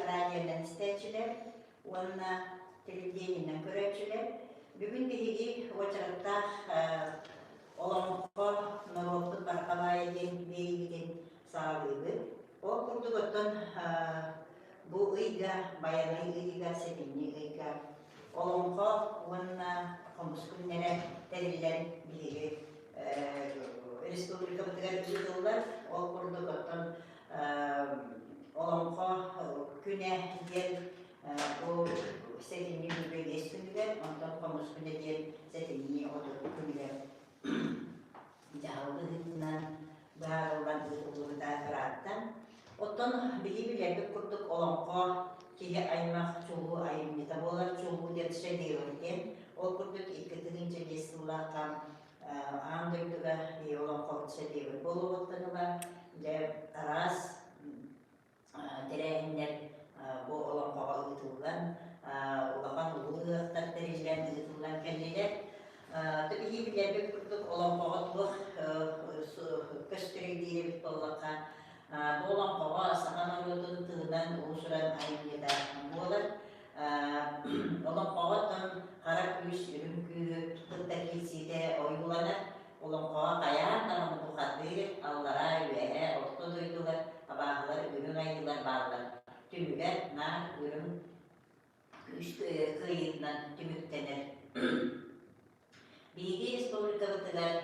радионан истээччилэр уонна телевидениенэн көрөөччүлэр! Бүгүн биһиги уочараттаах Олоҥхо норуоппут барҕа баайа диэн биэриибитин саҕалыыбыт. Ол курдук оттон бу ыйга, Байанай ыйыгар, сэтинньи ыйга Олоҥхо уонна хомус күннэрэ тэриллэн биһиги республикабытыгар ыытыллар. Ол курдук оттон Олоҥхо күнэ диэн бу сэтинньи үбүлүөй күнүгэр, онтон хомус күнэ диэн сэтинньи 30 күнүгэр дьаһал быһыытынан быһаарыллан ыытыллыбыта ыраатта. Оттон биһи билэрбит курдук олоҥхо киһи аймах чулуу айымньыта буолар, чулуу диэн шедевр диэн. Ол курдук 2005 сыллаахха аан дойдуга биһи олоҥхобут шедевр буолуоҕуттан ыла дьэ араас тэрээһиннэр бу олоҥхоҕо ыытыллан, улахан улуу ыһыахтар тэриллэн ыытыллан кэллилэр. Биһи билэрбит курдук олоҥхоҕо туох көстөрүй диир эбит буоллахха, бу олоҥхоҕо саха норуотун тылынан уус-уран айымньыта буолар. Олоҥхоҕо оттон хара күүс, үрүҥ күүһү кытта киирсиитэ ойууланар. Олоҥхоҕо хайаан даҕаны бухатыыр, аллараа, үөһээ, орто дойдулар, абааһылар, үрүҥ айыылар бааллар. Түмүгэр наар үрүҥ күүс кыайыытынан түмүктэнэр. Биһиги республикабытыгар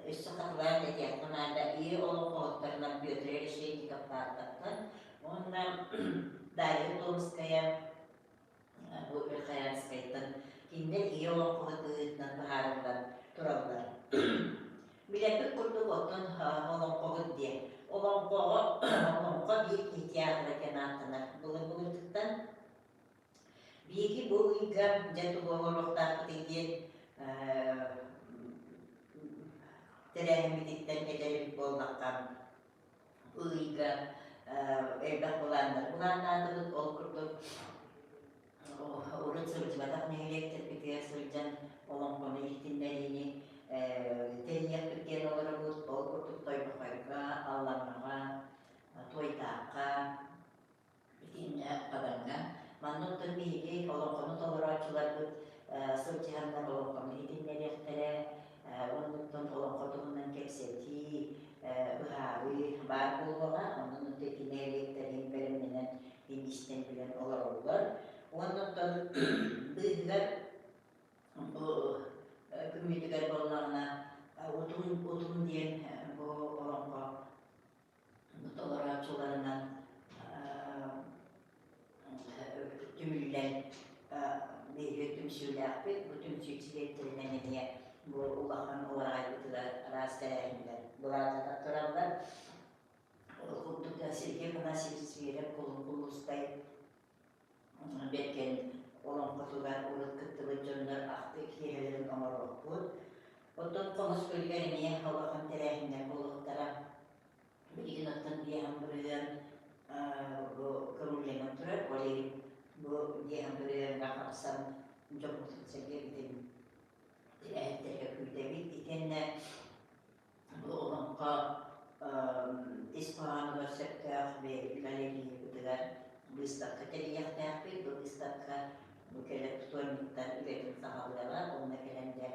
өссө хатылаан этиэххэ наада ийэ олоҥхоһуттарынан Петр Решетников Тааттаттан уонна Дарья Томская бу Верхоянскайтан кинилэр ийэ олоҥхоһут быһыытынан быһаарыллан тураллар. Билэрбит курдук оттон олоҥхоһут диэн. Олоҥхоҕо олоҥхо биир киһи театра диэн ааттанар былыр-былыргыттан. Биһиги бу ыйга дьэ тугу оҥоруохтаахпытый диэн тэрээһиммититтэн этэр эбит буоллахха, ыйга элбэх былааннар былааннаатыбыт. Ол курдук урут сылдьыбатах нэһилиэктэрбитигэр сылдьан олоҥхону иһитиннэриини тэрийиэхпит диэн олоробут. Ол курдук Тойбохойго, Аллаҥаҕа, Туойдаахха, Итиннэ Хадаҥҥа. Манна оттон биһиги олоҥхону толорооччуларбыт сылдьыһаннар олоҥхону иһитиннэриэхтэрэ, оннуттан олоҥхо туһунан кэпсэтии, быһаарыы баар буолуоҕа. Онон оттон ити нэһилиэктэрин бэлэмнэнэн истэн билэн олороллор. Уонна оттон быыһыгар бу күммүтүгэр буоллаҕына Утум Утум диэн бу олоҥхо толорооччуларынан түмүллэн биһиги түмсүүлээхпит. Бу түмсүү чилиэттэринэн эмиэ бу улахан уораҕайбытыгар араас тэрээһиннэр былааннана тураллар. Ол курдук Сергей Афанасьевич Зверев Кулун Кулуустай Бэргэн олоҥхотугар урут кыттыбыт дьоннор ахтыы киэһэлэрин оҥоруохпут. Оттон хомус күнүгэр эмиэ улахан тэрээһиннэр буолуохтара. Билигин оттон биэһэн бырыһыан бу көҥүллэнэн турар. Ол иһин бу биэһэн бырыһыаҥҥа хапсан дьоммутун сэргэбитин тэрээһиттэргэ күүтэбит. Итиэннэ бу олоҥхо ис хоһоонугар сөптөөх бэйэбит галереябытыгар быыстапка тэрийиэхтээхпит. Бу быыстапка бу кэлэр вторниктан үлэтин саҕалыаҕа. Онно кэлэн дьэ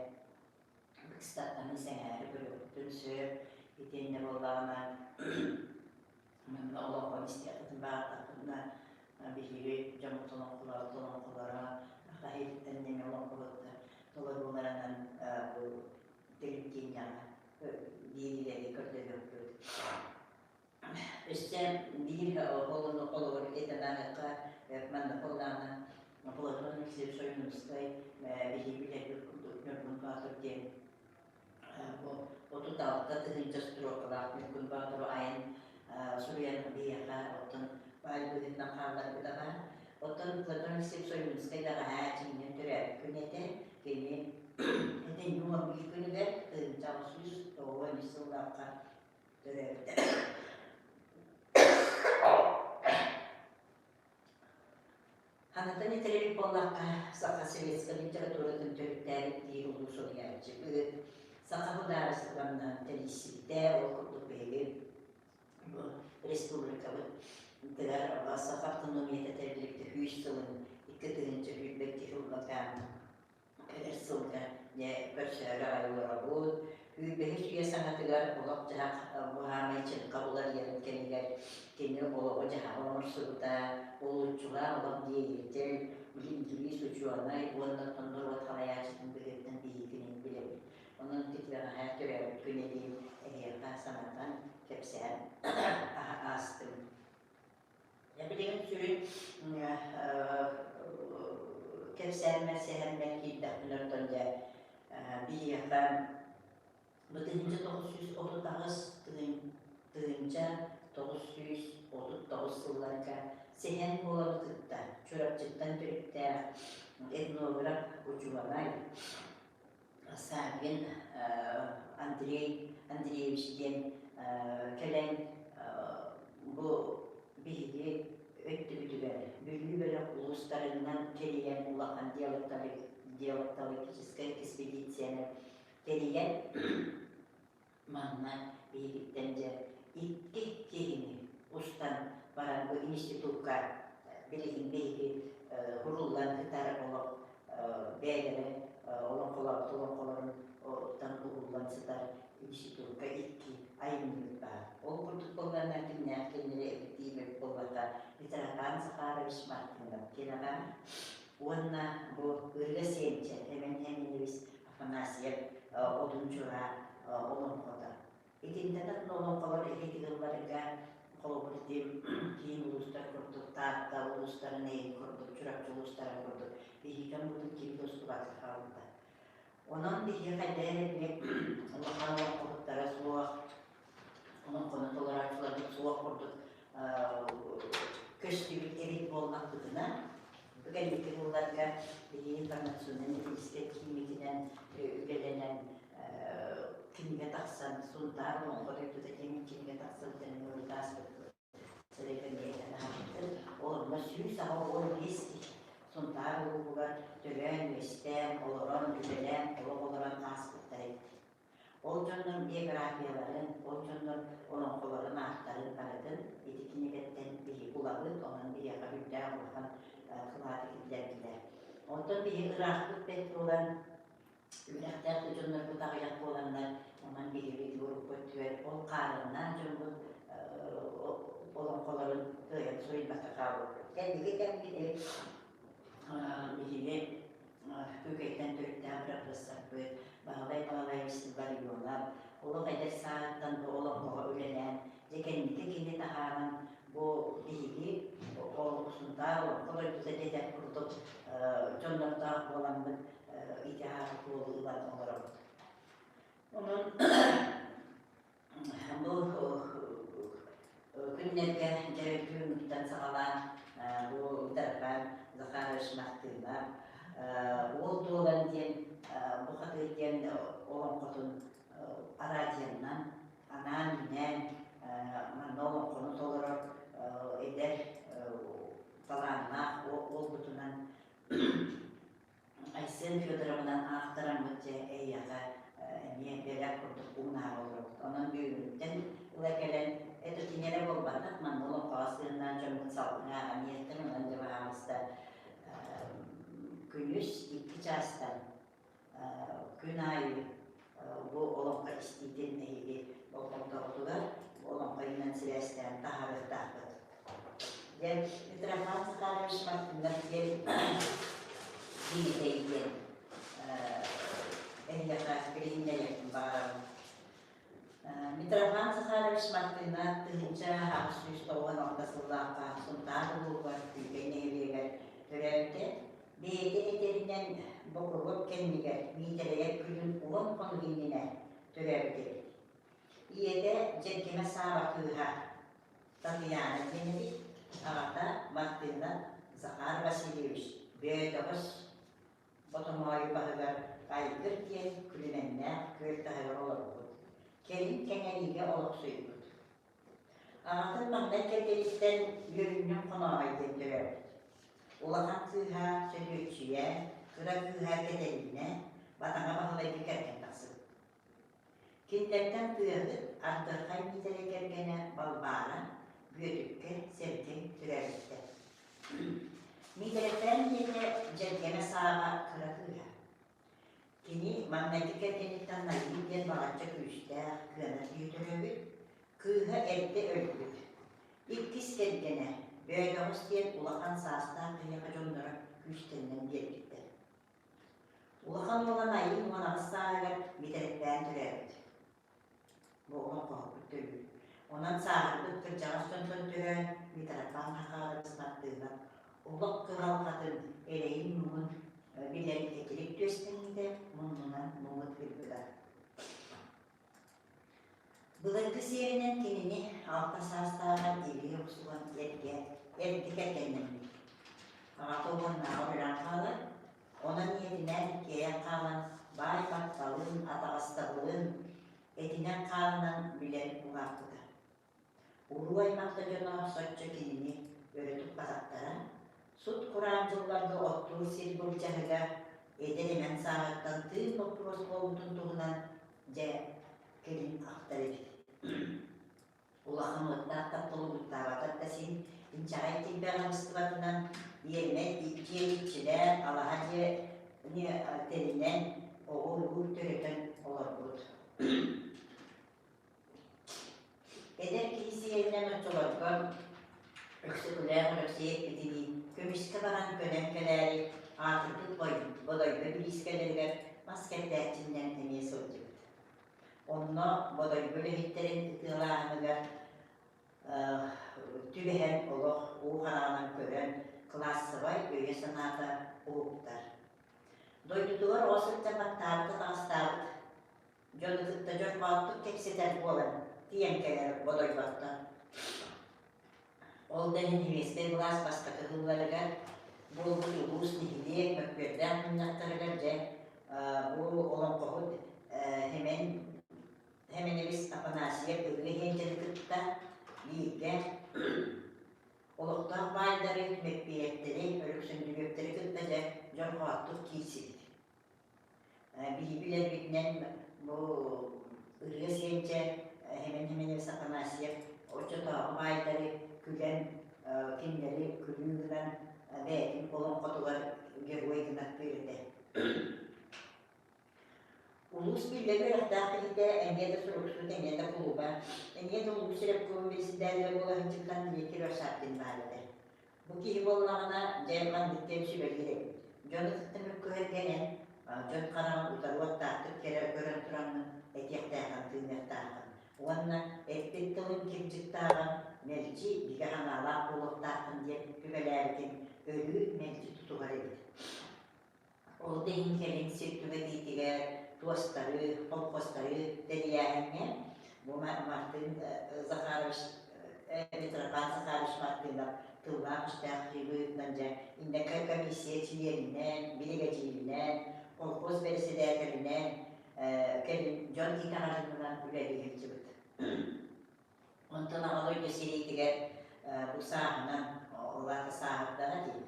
быыстапканы сэҥээрэ көрүөхпүтүн сөп. Итиэннэ буоллаҕына манна олоҥхону истиэххитин баҕардаххытына биһиги дьоммут олоҥхолообут олоҥхолоро хаһыытыттан эмиэ олоҥхоһуттар толорууларынан бу телевидениеҕа биэриилэри көрдөрүөхпүт. Өссө биир холону холобур этэн ааһыахха манна холлаана Платон Алексеевич Ойуунускай биһиги билэрбит курдук Ньургун Боотур диэн бу 36 тыһыынча строкалаах Ньургун Боотуру айан суруйан биһиэхэ оттон баай быһыытынан хаалларбыта баар. Оттон Платон Алексеевич Ойуунускай бэҕэһээ дьиҥинэн төрөөбүт күнэ этэ. Кини этинньи 11 күнүгэр 1893 сыллаахха төрөөбүтэ. Ханатан этэрин буоллахха, саха советскай литературатын төрүттээбит диир улуу суруйааччыбыт, саха судаарыстыбаннаһын тэрийсибитэ, ол курдук биһиги бу республикабыт. Тыгар Саха автономията тэриллибитэ 100 сылын 2022 сылларга кэлэр сылга дьэ көрсөөрү аҕай олоробут. Сүүрбэһис үйэ саҥатыгар олох-дьаһах быһаамай чыҥха уларыйарын кэмигэр кини олоҕу-дьаһаҕы оҥорсубута, уһулуччулаах олох деятель, лингвист учуонай уонна норуот салайааччытын быһыытынан биһигини билэбит. Онон ити бэҕэһээ төрөөбүт күнэ диэн эһиэхэ санатан, кэпсээн аастым. Билигин сүрүн кэпсээммэр, сэһэммэр киирдэхпинэ оттон дьэ биһиэхэ бу 1938 1939 сылларга сэһэн буолары кытта Чурапчыттан төрүттээх этнограф учуонай Саввин Андрей Андреевич диэн кэлэн бу биһиги өттүбүтүгэр Бүлүү бөлөх улуустарынан тэрийэн улахан диалектологическай экспедицияны тэрийэн манна биһигиттэн дьэ икки киһини устан баран бу институкка билигин биһиги куруллан ытар олох бэйэлэрэ олоҥхолообут олоҥхолорун уһуллан сытар институкка икки айымньыбыт баар. Ол курдук буоллаҕына кимнээх кинилэри эбит буолбата Митрофан Захарович Мартынов киноҕа уонна бу Ырыа Сиэнчэ Эмэн Эминевич Афанасьев Одун Чураа олоҥхото. Итинтэн атын олоҥхолор иһитигылларга холобур киин улуустар курдук Таатта улуустарын эйин курдук Чурапчы улуустарын курдук биһиги оммутун ким да устубакка хаалбыта. Онон биһиги хайдах эрэ били улахан олоҥхоһуттара суох, олоҥхону толорооччуларбыт суох курдук көстүбүт эбит буоллахпытына, бу кэнники сылларга биһиги информационнай методическай кииммитинэн үлэлэнэн кинигэ тахсан, Сунтаар олоҥхо дойдута диэн кинигэ тахсыбытын ааспыппыт. Ол 185 киһи Сунтаар улууһугар төрөөн-үөскээн, олорон, үлэлээн, олох олорон ааспыттар эбит. Ол дьоннор биографияларын, ол дьоннор олоҥхолорун ааттарын барытын ити кинигэттэн биһиги булабыт, онон биһиэхэ үрдээх улахан кылааты киллэрдилэр. Онтон биһиги ыраахпыт бэрт буолан, үөрэхтээх да дьоннорбут аҕыйах буоланнар, онон биһиги урукку өттүгэр ол хаарыаннаах дьоммут олоҥхолорун кыайан суруйбакка хаалбыппыт. Кэнники кэмҥэ биһиги Күүкэйтэн төрүттээх бырапыассарбыт Баһылай Баһылаевич Ларионов олох эдэр сааһыттан бу олоҥхоҕо үлэлээн, дьэ кэнники кини таһааран бу биһиги Сунтаар олоҥхо дойдута дэтэр курдук дьоннордоох буоламмыт ити ааты туолу ылан олоробут. Онон бу күннэргэ дьэ күһүҥҥүттэн саҕалаан бу Дархан Захарович Мартынов Уол Дуолан диэн бухатыыр диэн олоҥхотун араадьыйаннан анаан-минээн манна олоҥхону толорор эдэр талааннаах уолбутунан Айсен Федоровынан аахтараммыт дьэ эйиэхэ эмиэ бэлэх курдук уунаары олоробут. Онон бүгүҥҥүттэн ыла кэлэн это кини эрэ буолбатах, манна олоҥхоҕо сыһыннаан дьоммут салгыҥа аҕаниэхтэн онон дьэ баһаалыста күнүс 2 чаастан күн аайы бу олоҥхо истиитин эһиги болҕомтоҕутугар олоҥхо иһинэн сибээстээн таһаарыахтаахпыт. Диэн Митрофан Захарович Мартынов диэн биитэй диэн эһиэхэ билиһиннэриэхпин баҕарабын. Митрофан Захарович Мартынов 1896 сыллаахха Сунтаар улууһугар Күүкэй нэһилиэгэр төрөөбүтэ. Бэйэтэ этэринэн, Бокуруоп кэннигэр Миитэрэйэр күнүн 10 хонук иннинэ төрөөбүт эбит. Ийэтэ Дьэҥкимэ Сааба кыыһа Татыйаана диэн эбит, аҕата Мартына Захар Васильевич Бөөтөҕөс Ботомоойу баһыгар Айгыр диэн күлүмэннээх күөл таһыгар олорбут, кэлин Кэҥэриигэ олохсуйбут. Аҕатын маҥнай кэргэниттэн Үөрүнньэҥ Хонооһой диэн төрөөбүт. Улахан кыыһа Сөдүөччүйэ, кыра кыыһа Кэтэриинэ Батаҥа Баһылайга кэргэн тахсыбыт. Кинилэртэн тыаһыт Ардырхай Миитэрэй кэргэнэ Балбаара. Бүөтүккэ Сэргэй төрөөбүттэр. Миитэрэпээн ийэтэ Дьэргэнэ Сааба кыра кыыһа. Кини маҥнайгы кэргэниттэн Найыы диэн балачча күүстээх, кыанар киһи төрөөбүт, кыыһа эрдэ өлбүт. Иккис кэргэнэ Бөөдөҕүс диэн улахан саастаах киһиэхэ дьонноро күүстэнэн биэрбиттэр. Улахан уола Найыы 18 сааһыгар Митэрэппээн төрөөбүт. Бу олоҥхоһуппут төрүүр. Онон сааһырбыт кырдьаҕас дьонтон түһээн Митрофан Хахаарабыс Мартыынап олох кыһалҕатын, эрэйин-муҥун билэн этирик түөстэниитэ муннунан муҥут ырбыта. Былыргы сиэринэн кинини алта саастааҕар илии охсуһан эргэ, эргэ кэргэннэммит. Аҕата уоннааҕы өлөн хаалар, Онон ийэтинээн иккиэйэх хаалан, баай батталын, атаҕастабылын этинэн-хаанынан билэн улааппыта. Уруу аймахта дьоно соччо кинини өрө туппатахтара, сут-кураан дьылларга оттуур сир былдьаһыга эдэр эмэн сааһыттан тыын боппуруос буолбутун туһунан дьэ кэлин ахтар эбит. Улахан уоттаах тапталы угуттаабатар да син, инчэҕэй тирбэҕэ быстыбатынан, иэмэ дьиэ иччилээн, алаһа дьиэни тэринэн, оҕо-уруу төрөтөн олорбут. Эдэр киһи сиэринэн оччолорго Өксөкүлээх Өлөксөй эппитинии, көмүскэ баран көнөн кэлээри, аатырбыт Бодойбо бириискэлэригэр мас кэрдээччиннэн эмиэ сылдьыбыт. Онно Бодойбо үлэһиттэрин ытыалааһыныгар түбэһэн олох уу хараҕынан көрөн, кылаассабай өйө-санаата уһуктар. Дойдутугар оҕо сылдьан баттаабыт-атаҕастаабыт дьону кытта дьорҕооттук кэпсэтэр буолан тиийэн кэлэр Бодойботтон. Ол да иһин сэбиэскэй былаас бастакы сылларыгар буолбут улуус, нэһилиэк мөккүөрдээх мунньахтарыгар дьэ бу олоҥхоһут Хэмэн Хэмэнэбис Афанасьев Ырыа Иһиэнчэни кытта бииргэ олохтоох баайдары, мөккүөрдэри, Өлөксөндүрүөптэри кытта дьэ дьорҕооттук киирсибит. Биһиги билэрбитинэн бу Ырыа Сиэнчэ Хэмэн Хэмэнэбис Афанасьев оччотооҕу баайдары күлэн, кинилэри күлүү гынан бэйэтин олоҥхотугар герой гынаттыыр этэ. Улуус биллэр үөрэхтээх киһитэ эмиэ да суруксут, эмиэ да кулуба, эмиэ да улуус ревкомун председателэ буола сылдьыбытан Дмитрий Росаткин баар этэ. Бу киһи буоллаҕына, дьэ, маннык диэн сүбэлиир эбит. Дьону кытта мөккүһэргэнэн, дьон хараҕын утары уоттаахтык кэрэ көрөн тураҥҥын этиэхтээххин, тыыныахтааххын уонна эппит тылыҥ кирдьиктааҕын мэлдьи бигэ санаалаах буолуохтааххын диэн сүбэлээбитин өрүү мэлдьи тутуһар эбит. Ол да иһин кэлин сир түгэтиитигэр туостары, холкуостары тэрийээһиҥҥэ бу Мартын Захарович, Митрофан Захарович Мартынов тыллаах-өстөөх быһыытынан дьэ иннэкэ комиссия чилиэнинэн, биригэдьииринэн, колхоз бэрэссэдээтэлинэн кэлин дьон итэҕэлин үлэлии сылдьыбыт. Онтон Аҕа дойду сэриитигэр бу сааһынан, ол аата сааһырдаҕа дии,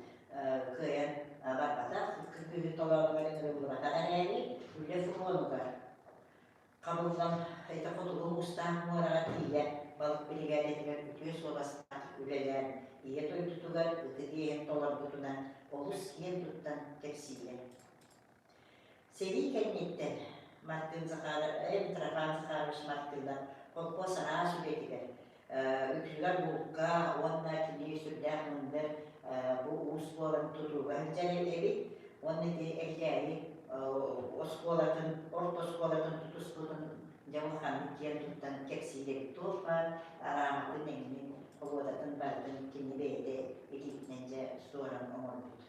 кыайан барбатах, күһүн толоонугар ыҥырыллыбатах эрээри, үлэ фронугар хабыллан ити Хотугу Муустаах муораҕа тиийэ балык биригээдэтигэр үтүө суобастаах үлэлээн, ийэ дойдутугар ытык иэһин толорбутунан олус киэн туттан кэпсиирэ. Сэрии кэнниттэн Мартын Захаров, Митрофан Захарович Мартынов холкуос араас үлэтигэр, үксүгэр булка уонна кини сүрдээх мындыр бу уус буолан тутууга сылдьар эбит уонна ити Элгээйи оскуолатын, орто оскуолатын тутуспутун дьэ улаханнык киэн туттан кэпсиир эбит. Туох баар арааматын, эҥинин, холуодатын барытын кини бэйэтэ илиитинэн дьэ суоран оҥорбут.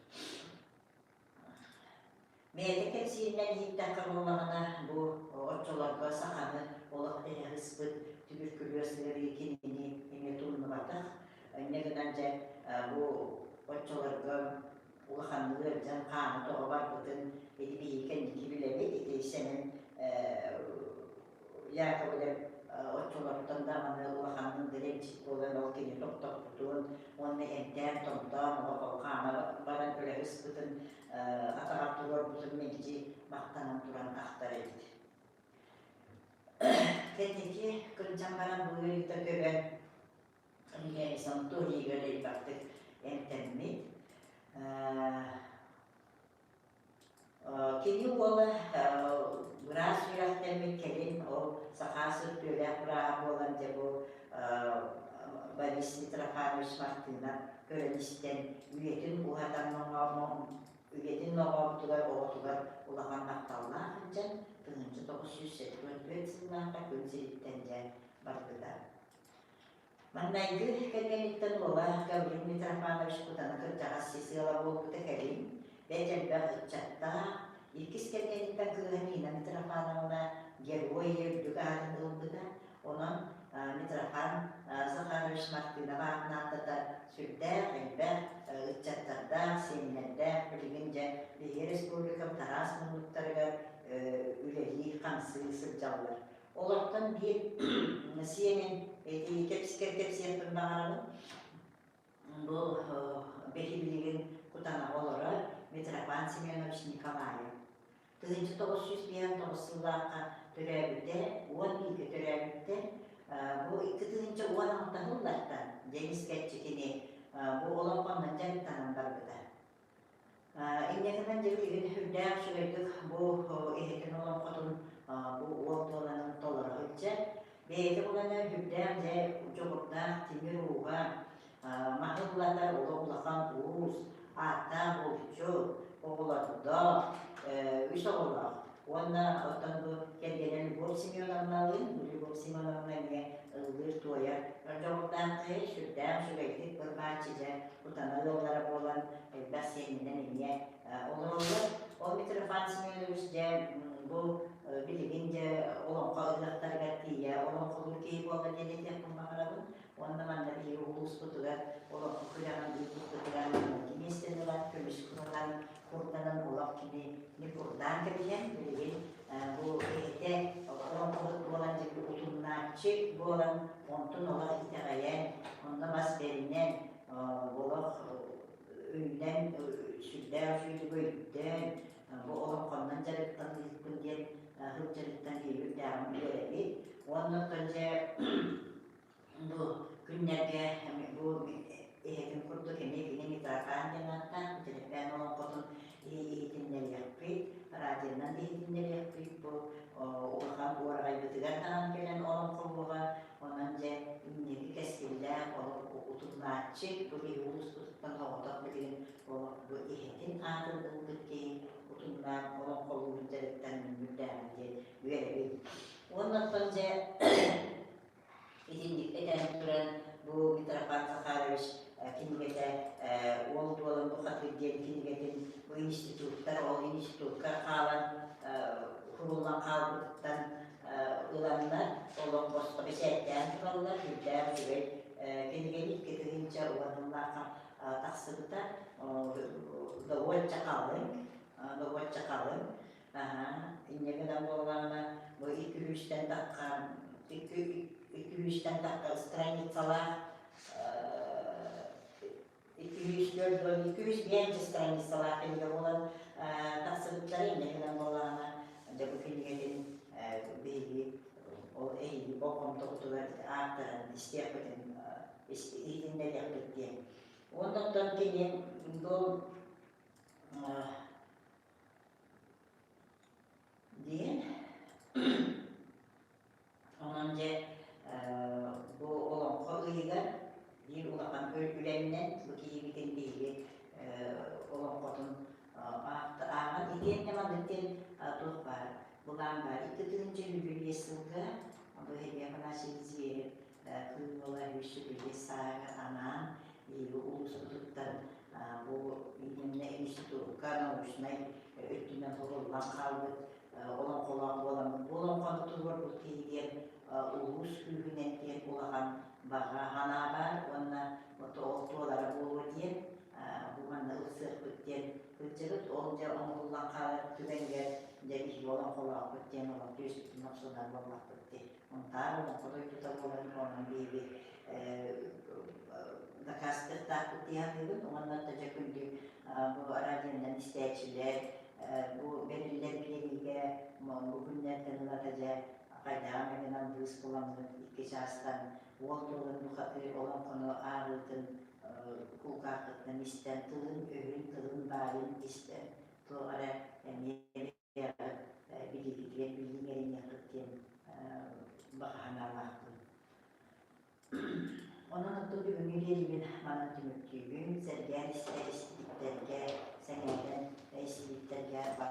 Бэйэтэ кэпсииринэн иһиттэххэ буоллаҕына, бу оччолорго саханы олох эһэҕиспыт түбүркүлүөс ыарыы кинини эмиэ тумнубатах. Инньэ гынан дьэ бу оччолорго улаханнык ыалдьан хаана тоҕо барбытын ити биһиги кэнники билэбит. Ити Сэмэн Яковлев оччолортон даҕаны улаханнык дэлэбичит буолан ол кини тохтоппутун уонна эмтээн-томтоон олох хаама баран үлэ ыспытын атаҕар туруорбутун мэлдьи махтанан туран ахтар эбит. Кэнники кырдьан баран бу ыарыыта көбөн Санаторийыгар элбэхтик эмтэммит. Кини уола быраас үөрэхтэммит, кэлин ол сахаас үтүөлээх бырааһа буолан дьэ бу Борис Митрофанович Мартынов көрөн-истэн үйэтин уһатан үйэтин моҕообутугар оҕотугар улахан махталлаах сылдьан 1974 сыллаахха күн сириттэн дьэ барбыта. Маҥнайгы кэргэниттэн уола Гаврил Митрофанович Кутана кырдьаҕас сис ыала буолбута кэлин, бэрт элбэх ыччаттаах, иккис кэргэниттэн кыыһа Нина Митрофановна Герой үрдүк аатын ылбыта. Онон Митрофан Захарович Мартынов аатын ааттата сүрдээх элбэх ыччаттардаах, сиэннэрдээх, билигин дьэ биһиги республикам тараас муннуктарыгар үлэлии-хамсыы сылдьаллар. Олортон биир сиэнин ити кэпсикэр кэпсиэхпин баҕарабын. Бу бэһи билигин Кутанаҕа олорор Митрофан Семенович Николаев. 1959 сыллаахха төрөөбүтэ, 11 төрөөбүттэр. Бу 2016 сыллартан Денис Кэтчикини бу олоҥхоннон дьарыктанан барбыта. Инньэ гынан дьэ билигин сүрдээх үчүгэйдик бу иһитин олоҥхотун бу уол туоланын толоро сылдьар. Бэйэтэ булана сүрдээх дьэ дьоҕурдаах тимир ууһа, маһы булатар олох улахан уус, ааттаах булчут, оҕолордоох, үс оҕолоох. Уонна оттон бу кэргэнэ Любовь Семеновналыын, Любовь Семеновна эмиэ ыллыыр-туойар дьоҕурдаах киһи, сүрдээх үчүгэйдик бырбааччы дьэ кутана ыаллара буолан элбэх сиэнинэн эмиэ олороллор. Ол Митрофан Семенович дьэ бу билигин дьэ олоҥхо ыһыахтарыгар тиийэ олоҥхолуур киһи буолла диэн этиэхпин баҕарабын. Уонна манна биһиги улууспутугар олоҥхо күрэҕин ыыппыппытыгар маҥнайгы миэстэни ылан көмүс курунан курданан олох кини курдаан кэбиһэн билигин бу эһэтэ олоҥхоһут буолан дьэ утумнааччы буолан онтун олох итэҕэйэн онно бас бэринэн олох өйүнэн сүрдээх үчүгэйдик өйдөөн бу олоҥхоннон дьарыктаныыһыкпын диэн сылдьарыттан биһиги үрдээҕин үөрэбит. Уонна оттон дьэ бу күннэргэ бу эһэтин курдук эмиэ кини Митрофан диэн ааттаах Митрэпээн олоҥхотун иһитиннэриэхпит, радионан иһитиннэриэхпит бу улахан уораҕайбытыгар даҕаны кэлэн олоҥхолуоҕа. Онон дьэ инники кэскиллээх олох утумнааччы бу киһи улууспутуттан соҕотох билигин олох бу иһэтин аатын ылбыт киһи утумнаан олоҥхолуурун дьарыктан мүннүрдээҕин диэн үөрэбит. Уонна оттон дьэ итинник этэн туран бу Митрофан Захарович кинигэтэ Уол дуолан бухатыыр диэн кинигэтин бу институттар ол институкка хаалан куруллан хаалбытыттан ыланнар олох босхо бэчээттээн тураллар сүрдээх үчүгэй кинигэни 2010-лаахха тахсыбыта добуочча халыҥ добуочча халыҥ инньэ гынан буоллаҕына бу икки үстэн тахха икки үстэн тахха страницалаах 204 205 страницалаах кинигэ буолан тахсыбыттара инньэ гынан буоллаҕына дьэ бу кинигэтин биһиги ол эһиги болҕомтоҕутугар ааттарын истиэхпитин иһитиннэриэхпит диэн. Уонна оттон кини бу диэн Онон дьэ бу олоҥхо ыйыгар биир улахан үлэннэн бу киһибитин биһиги олоҥхотун ааҕан итиэннэ маннык диэн туох баар былаан баар 2025 сылга бу Сергей Афанасьевич Зверев Кыыл Уола 125 сааһыгар анаан биһиги улууспутуттан бу именно институкка научнай өттүнэн булуллан хаалбыт олоҥхолоох буоламмыт бу олоҥхону туруорбут киһи диэн улуус күүһүнэн диэн улахан баҕа санаа баар уонна ол туолара буолуо диэн бу манна ылсыахпыт диэн сылдьыбыт ол дьэ оҥоһуллан хаалар түгэнигэр дьэ биһиги олоҥхолоохпут диэн олох түөспүтүн охсунар буоллахпыт дии Мунтаар олоҥхо дойдута буолан онон биһиги дакаастыахтаахпыт дии саныыбын уонна дьэ күндү бу радионан истээччилэр бу бэриллэр биэриигэ бу күннэртэн ылата дьэ хайдаҕын гынан быыс буламмыт икки чаастан Уол Дуолан бухатыыр олоҥхону ааҕыытын кулгааххытынан истэн, тылын-өһүн, тылын баайын истэн, туох эрэ эмиэ билиигитигэр билии иҥэриниэххит диэн баҕа санаалаахпын. Онон оттон бүгүҥҥү биэриибин манан түмүктүүбүн. Сэргээн истэ истибиттэргэ, сэҥээрэн истибиттэргэ барҕа.